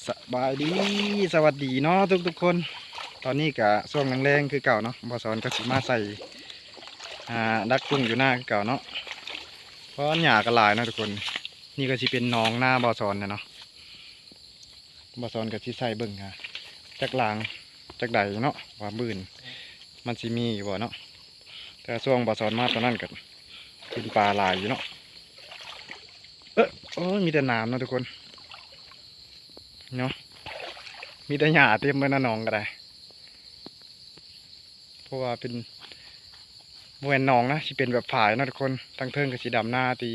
ສະບາຍດີ ສະຫວັດດີເນາະທຸກໆຄົນ. ຕອນນີ້ກະຊ່ວງແລງໆຄືເກົ່າເນາະ, ບ່າວສອນກະຊິມາໃສ່ ອ່າ ດັກກຸ້ງຢູ່ນາຄືເກົ່າເນາະ. ເພາະຫຍ້າກະຫຼາຍເນາະທຸກຄົນ. ນີ້ກະຊິເປັນໜອງນາບ່າວສອນແຫຼະເນາະ. ບ່າວສອນກະຊິໃສ່ເບິ່ງ ອ່າ ຈັກລາງຈັກໃດເນາະ ວ່າມື້ອື່ນມັນຊິມີຢູ່ບໍ່ເນາະ. ແຕ່ຊ່ວງບ່າວສອນມາຕອນນັ້ນກະກິນປາຫຼາຍຢູ່ເນາະ. ເອີ ໂອ້ຍ ມີແຕ່ໜາມເນາະທຸກຄົນເນາະ, ມີແຕ່ຫຍ້າເຕັມເບິດນະ ໜອງກະໄດ້. ເພາະວ່າເປັນ ບໍ່ແມ່ນໜອງນະ ຊິເປັນແບບຝາຍເນາະທຸກຄົນ. ທາງເທິງກະຊິດຳນາທີ່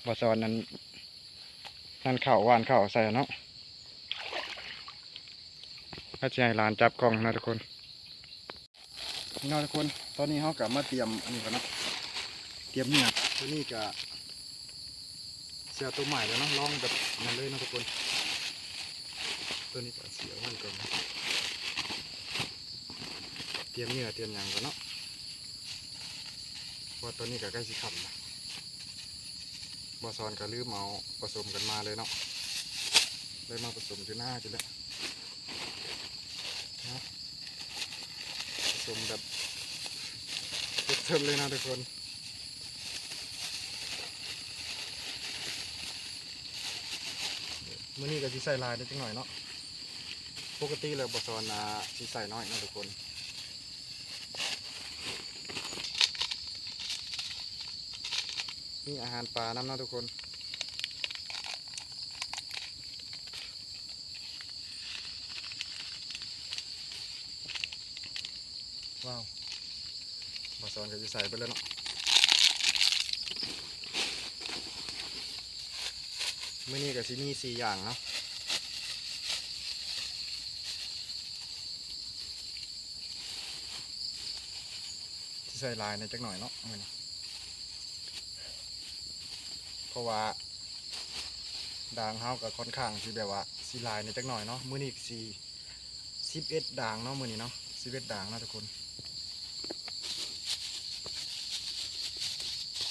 ບ່າວສອນນັ້ນ ນັ້ນເຂົ້າ ຫວ່ານເຂົ້າໃສ່ເນາະ. ເຮົາຊິໃຫ້ຫຼານຈັບກ້ອງເນາະທຸກຄົນ. ເນາະທຸກຄົນ, ຕອນນີ້ເຮົາກະມາຕຽມອັນນີ້ກ່ອນເນາະ, ຕຽມເຫຍື່ອ. ໂຕນີ້ກະຊິເອົາໂຕໃໝ່ແລ້ວເນາະ, ລອງແບບນັ້ນເລີຍເນາະທຸກຄົນ. ໂຕນີ້ກະຊິເອົາໄວ້ກ່ອນ, ຕຽມເຫຍື່ອຕຽມຫຍັງກ່ອນເນາະ, ເພາະວ່າຕອນນີ້ກະໃກ້ຊິຄ່ຳລະ. ບ່າວສອນກະລືມເອົາປະສົມກັນມາເລີຍເນາະ, ເລີຍມາປະສົມຢູ່ນານີ້ແຫຼະ. ເນາະ ສົມແບບເຕັມເຕີມເລີຍເນາະທຸກຄົນ. ມື້ນີ້ກະຊິໃສ່ຫຼາຍແດ່ຈັກໜ້ອຍເນາະ, ປົກກະຕິແລ້ວບ່າວສອນ ອ່າ ຊິໃສ່ໜ້ອຍເນາະທຸກຄົນ. ມີອາຫານປານຳເນາະທຸກຄົນ. ວ້າວ ບ່າວສອນກະຊິໃສ່ເບິດແລ້ວເນາະ. ມື້ນີ້ກະຊິມີສີ່ຢ່າງເນາະ, ຊິໃສ່ຫຼາຍແດ່ຈັກໜ້ອຍເນາະມື້ນີ້. ເພາະວ່າດາງເຮົາກະຄ່ອນຂ້າງຊິແບບວ່າຊິຫຼາຍແດ່ຈັກໜ້ອຍເນາະ, ມື້ນີ້ກະຊິສິບເອັດດາງເນາະ ມື້ນີ້ເນາະ, ສິບເອັດດາງເນາະທຸກຄົນ.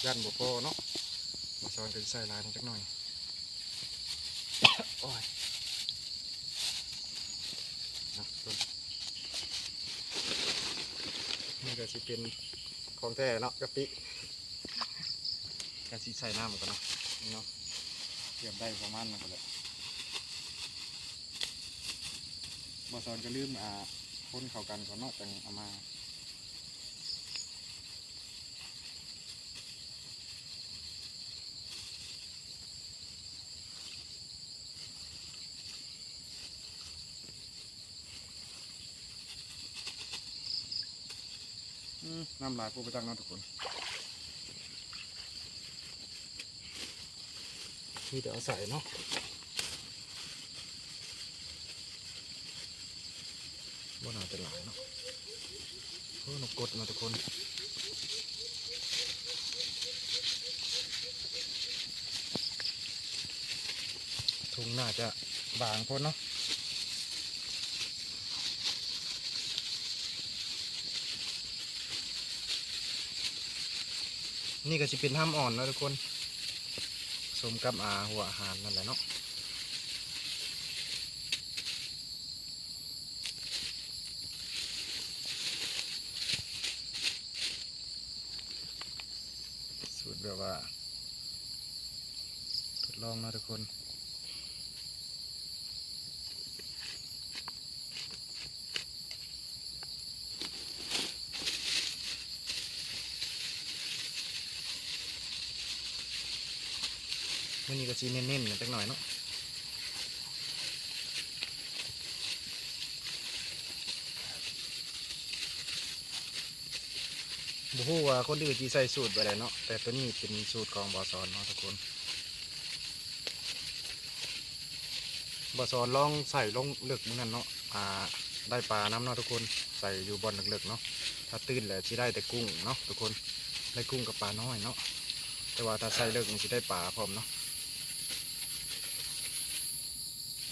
ຢ້ານບໍ່ພໍເນາະ, ບ່າວສອນກະຊິໃສ່ຫຼາຍແດ່ຈັກໜ້ອຍ. ໂອ້ຍ ນະ ນີ້ກະຊິເປັນຂອງແທ້ເນາະ ກະປິ, ກະຊິໃສ່ນ້ຳກ່ອນເນາະ. ນີ້ເນາະ ຕຽມໄດ້ປະມານນັ້ນແຫຼະ. ບ່າວສອນກະລືມ ອ່າ ຄົນເຂົ້າກັນກ່ອນເນາະ ຈັ່ງເອົາມາ. ອືມ ນ້ຳຫຼາຍໂພດບໍ່ຈັກເນາະທຸກຄົນ, ມີແຕ່ເອົາໃສ່ເນາະ. ບໍ່ໜ້າຈະຫຼາຍເນາະ. ໂອ້ ນົກກົດເນາະທຸກຄົນ. ຖົງໜ້າຈະບາງໂພດເນາະ. ນີ້ກະຊິເປັນຫຳອ່ອນເນາະທຸກຄົນ, ສົມກັບ ອ່າ ຫົວອາຫານນັ້ນແຫຼະເນາະ. ສູດແບບວ່າທົດລອງເນາະທຸກຄົນ. ມື້ນີ້ກະຊິເນັ້ນໆ ຈັກໜ້ອຍເນາະ. ບໍ່ຮູ້ວ່າຄົນອື່ນຊິໃສ່ສູດແບບໃດເນາະ, ແຕ່ໂຕນີ້ເປັນສູດຂອງບ່າວສອນເນາະທຸກຄົນ. ບ່າວສອນລອງໃສ່ລົງເລິກມື້ນັ້ນເນາະ, ອ່າ ໄດ້ປານຳເນາະທຸກຄົນ, ໃສ່ຢູ່ບ່ອນເລິກໆເນາະ. ຖ້າຕື້ນແລ້ວຊິໄດ້ແຕ່ກຸ້ງເນາະທຸກຄົນ, ໄດ້ກຸ້ງກັບປານ້ອຍເນາະ, ແຕ່ວ່າຖ້າໃສ່ເລິກນີ້ຊິໄດ້ປາພ້ອມເນາະ.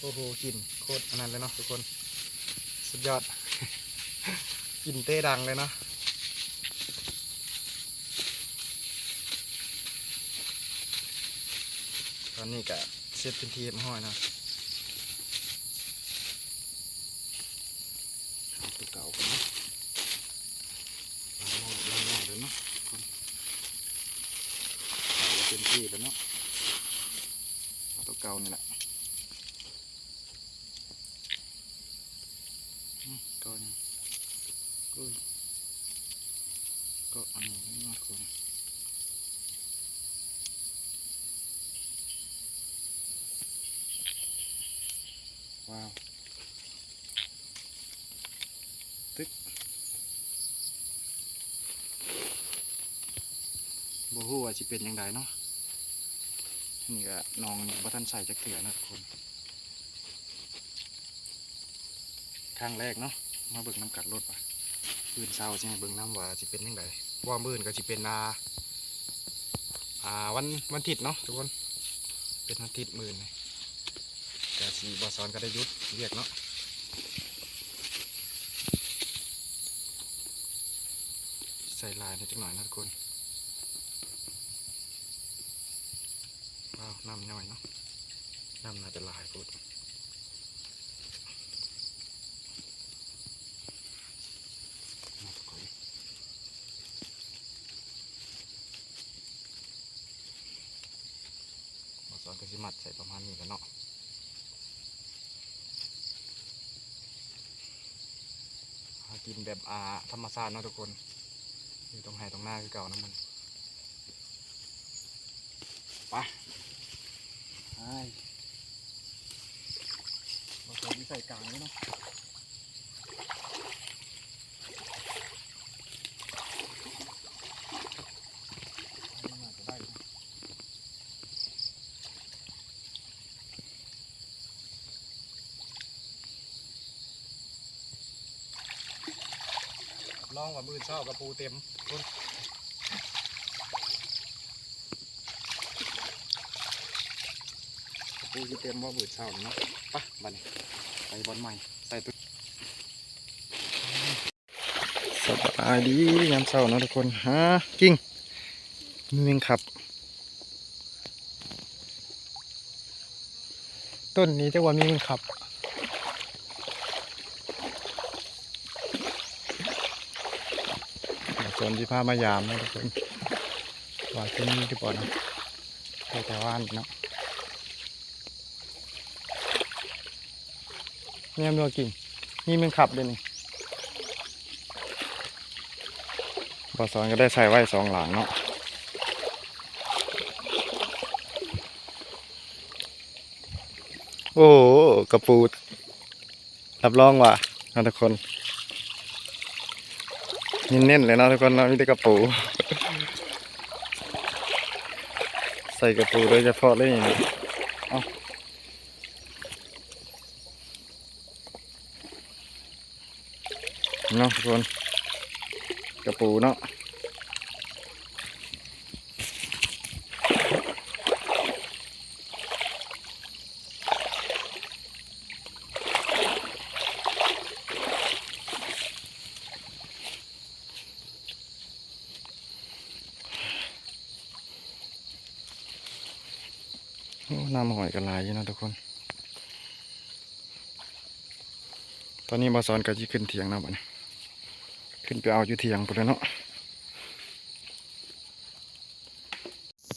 ໂອ້ໂຫ ກິ່ນໂຄດອັນນັ້ນເລີຍເນາະທຸກຄົນ, ສຸດຍອດ ກິ່ນເຕະດັງເລີຍເນາະ. ຕອນນີ້ກະເສັດເປັນທີ່ຮຽບຮ້ອຍເນາະ. ນີ້ແຫຼະເນາະ ເອົາຕົວເກົ່ານີ້ແຫຼະ. ອືມ ເກາະຫຍັງ? ໂອ້ຍ ເກາະອັນນີ້ເນາະທຸກຄົນ. ວ້າວ ຕຶກ ບໍ່ຮູ້ວ່າຊິເປັນຈັ່ງໃດເນາະ. ນີ້ກະໜອງນີ້ບໍ່ທັນໃສ່ຈັກເທື່ອເນາະທຸກຄົນ ຄັ້ງແລກເນາະ. ມາເບິ່ງນຳກັນໂລດວ່າມື້ເຊົ້າຊິໃຫ້ເບິ່ງນຳວ່າຊິເປັນຈັ່ງໃດ ເພາະວ່າມື້ອື່ນກະຊິເປັນ ອ່າ ອ່າ ວັນ ວັນທິດເນາະທຸກຄົນ ເປັນວັນທິດມື້ອື່ນນີ້ ກະຊິ ບ່າວສອນກະໄດ້ຢຸດວຽກເນາະ. ໃສ່ຫຼາຍໜ້ອຍຈັກໜ້ອຍເນາະທຸກຄົນ. ວ້າວ ນ້ຳນ້ອຍເນາະ ນ້ຳໜ້າຈະຫຼາຍໂພດ. ມາທຸກຄົນ ບ່າວສອນກະຊິມັດໃສ່ປະມານນີ້ແຫຼະເນາະ. ຫາກິນແບບ ອ່າ ທຳມະຊາດເນາະທຸກຄົນ ຢູ່ຕົງໄຮ່ຕົງນາຄືເກົ່ານະມັນ. ໄປ ໄປ ມາໃສ່ກາງນີ້ເນາະ. ຮັບຮອງວ່າມື້ເຊົ້າກະປູເຕັມພຸ້ນ ກະປູຊິເຕັມບໍ່ມື້ເຊົ້ານີ້ເນາະ. ໄປ ບາດນີ້ໄປບ່ອນໃໝ່ ໃສ່ໂຕ ສະບາຍດີຍາມເຊົ້າເນາະທຸກຄົນ. ຫາ ກິ່ງ ມີແມງຄັບ ຕົ້ນນີ້ຈັກວ່າມີແມງຄັບ. ບ່າວສອນຊິພາມາຢາມເນາະທຸກຄົນ ວ່າຊິມີຫຼືບໍ່ນະ ແຕ່ແຕ່ວານນີ້ເນາະ. ແນມດູກິ່ງ ມີແມງຄັບເດ້ນີ້. ບ່າວສອນກະໄດ້ໃສ່ໄວ້ສອງຫຼັງເນາະ. ໂອ້ ກະປູ ຮັບຮອງວ່າເນາະທຸກຄົນ ເນັ້ນໆເລີຍເນາະທຸກຄົນເນາະ ມີແຕ່ກະປູ ໃສ່ກະປູໂດຍສະເພາະເລີຍນີ້. ເອົາ ເນາະທຸກຄົນ ກະປູເນາະ. ໂອ້ ນ້ຳຫ້ອຍກະຫຼາຍຢູ່ເນາະທຸກຄົນ. ຕອນນີ້ບ່າວສອນກະຊິຂຶ້ນຖຽງເນາະ ບາດນີ້ຂຶ້ນໄປເອົາຢູ່ຖຽງພຸ້ນແຫຼະເນາະ.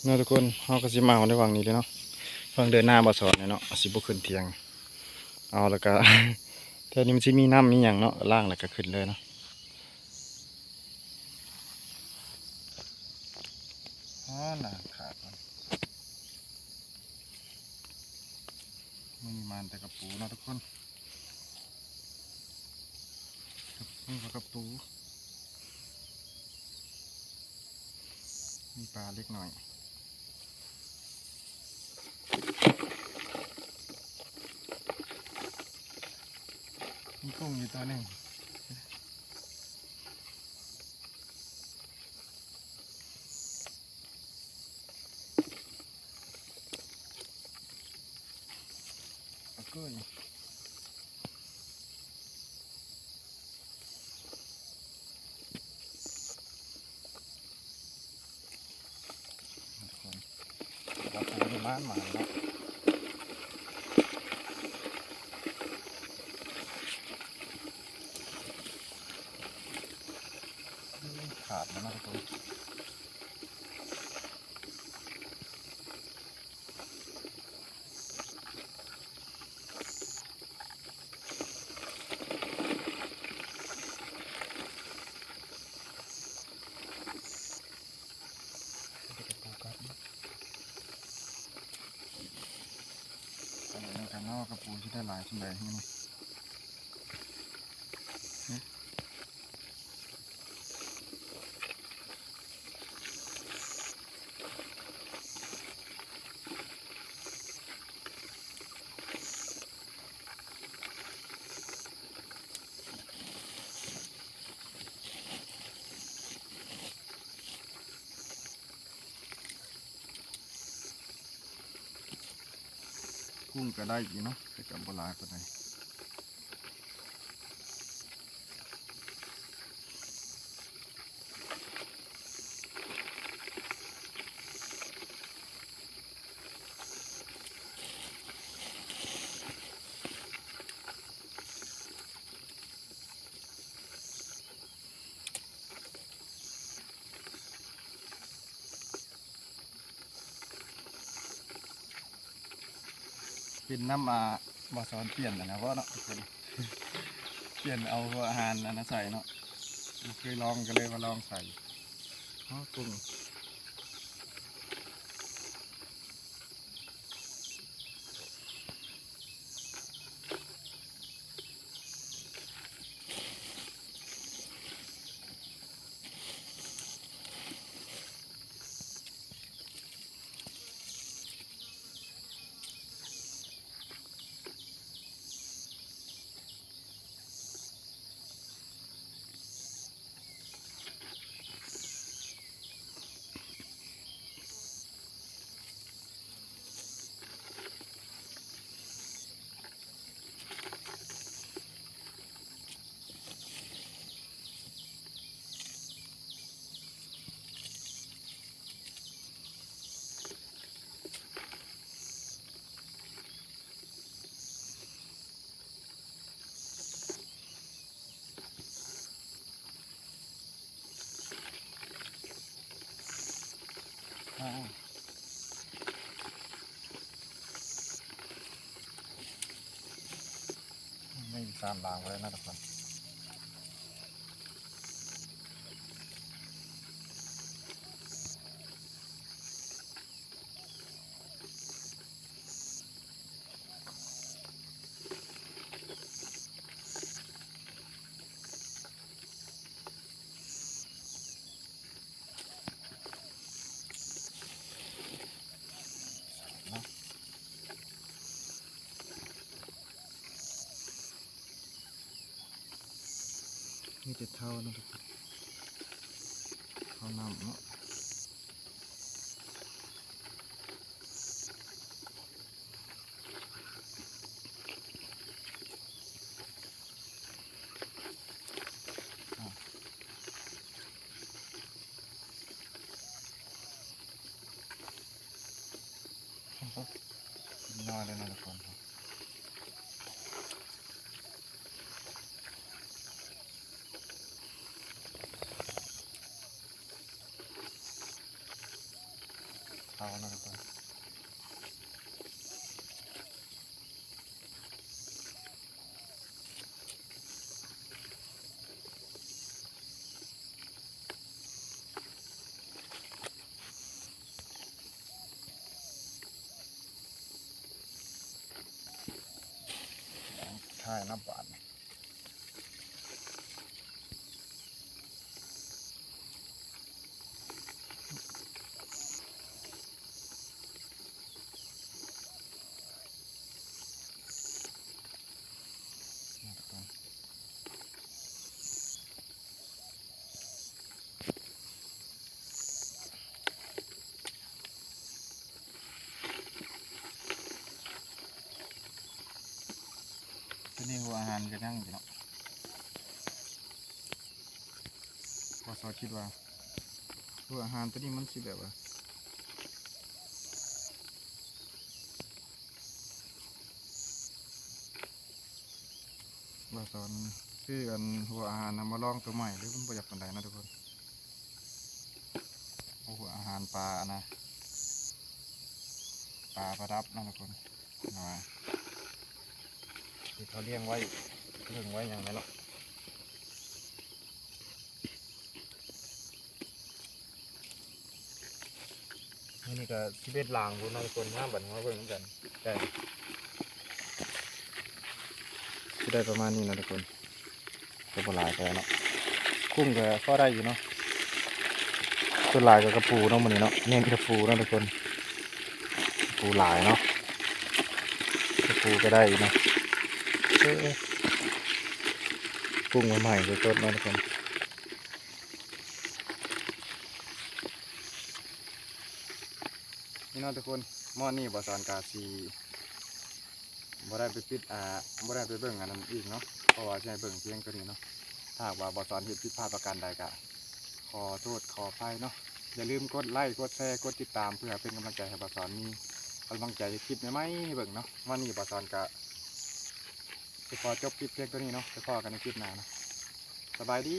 ເນາະທຸກຄົນ ເຮົາກະຊິມາເອົາໃນຫວ່າງນີ້ເລີຍເນາະ ຫວ່າງເດີ່ນນາບ່າວສອນນີ້ເນາະ ຊິບໍ່ຂຶ້ນຖຽງເອົາ ແລ້ວກະແຖວນີ້ມັນຊິມີນ້ຳມີຫຍັງເນາະ ລ້າງແລ້ວກະຂຶ້ນເລີຍເນາະ. ອາ ໜ້າຂາດ ມື້ນີ້ໝານແຕ່ກະປູເນາະທຸກຄົນ ກະ ກະປູ ມີປາເລັກນ້ອຍ ມີກຸ້ງຢູ່ໂຕໜຶ່ງ. ວ່າປູນີ້ໝານໆເນາະ ຂາດແລ້ວເນາະທຸກຄົນ. ເບິ່ງກັນເນາະ ກະປູຊິໄດ້ຫຼາຍສ່ຳໃດມື້ນີ້. ກຸ້ງກະໄດ້ຢູ່ເນາະ ແຕ່ກະບໍ່ຫຼາຍປານໃດ. ເປັນນຳ ອ່າ ບ່າວສອນປ່ຽນຫັ້ນນະເນາະທຸກຄົນ ປ່ຽນເອົາຫົວອາຫານອັນນັ້ນໃສ່ເນາະ ບໍ່ເຄີຍລອງກະເລີຍມາລອງໃສ່. ເອົາ ປຸງ ໄດ້ສາມດາວແລ້ວນະທຸກຄົນ. ມີແຕ່ເທົ້າເນາະ ເທົ້ານ້ຳເນາະ. ນ້ອຍເລີຍນະທຸກຄົນ. ເອົາລະທຸກຄົນ. ຖ່າຍນຳບາດນີ້. ໂຕນີ້ຫົວອາຫານກະຍັງຢູ່ເນາະ. ບ່າວສອນຄິດວ່າ ໂຕອາຫານໂຕນີ້ມັນຊິແບບວ່າ ບ່າວສອນຊື້ອັນຫົວອາຫານນຳມາລອງໂຕໃໝ່ເດີ ມັນບໍ່ຢາກປານໃດນະທຸກຄົນ. ຫົວອາຫານປານະ ປາປະດັບນະທຸກຄົນ. ອ່າ ທີ່ເຂົາລ້ຽງໄວ້ ເລິ້ງໄວ້ຫຍັງແຫຼະເນາະ. ມື້ນີ້ກະສິບເອັດຫຼາງພຸ້ນເນາະທຸກຄົນ. ມາບັດມາເບິ່ງນຳກັນ ໄກ່ ໄດ້ປະມານນີ້ເນາະທຸກຄົນ ກໍບໍ່ຫຼາຍປານໃດເນາະ. ກຸ້ງກໍພໍໄດ້ຢູ່ເນາະ ສ່ວນຫຼາຍກໍກະປູເນາະ ມື້ນີ້ເນາະ ເນັ້ນກະປູເນາະທຸກຄົນ. ກະປູຫຼາຍເນາະ ກະປູກໍໄດ້ຢູ່ເນາະ. ເອີ ກຸ້ງໃໝ່ໆ ສົດໆ ເນາະທຸກຄົນ. ນີ້ເນາະທຸກຄົນ ມື້ນີ້ບ່າວສອນກະຊິບໍ່ໄດ້ໄປປິດ ອ່າ ບໍ່ໄດ້ໄປເບິ່ງອັນນັ້ນອີກເນາະ ເພາະວ່າຊິໃຫ້ເບິ່ງພຽງໂຕນີ້ເນາະ. ຖ້າຫາກວ່າບ່າວສອນເຮັດຜິດພາດປະການໃດກະຂໍໂທດຂໍອະໄພເນາະ. ຢ່າລືມກົດໄລ ກົດແຊ ກົດຕິດຕາມ ເພື່ອເປັນກຳລັງໃຈໃຫ້ບ່າວສອນມີກຳລັງໃຈເຮັດຄລິບໃໝ່ໆ ໃຫ້ເບິ່ງເນາະ. ມື້ນີ້ບ່າວສອນກະຊິຂໍຈົບຄລິບພຽງໂຕນີ້ເນາະ ໄປພໍ້ກັນໃນຄລິບໜ້າເນາະ. ສະບາຍດີ.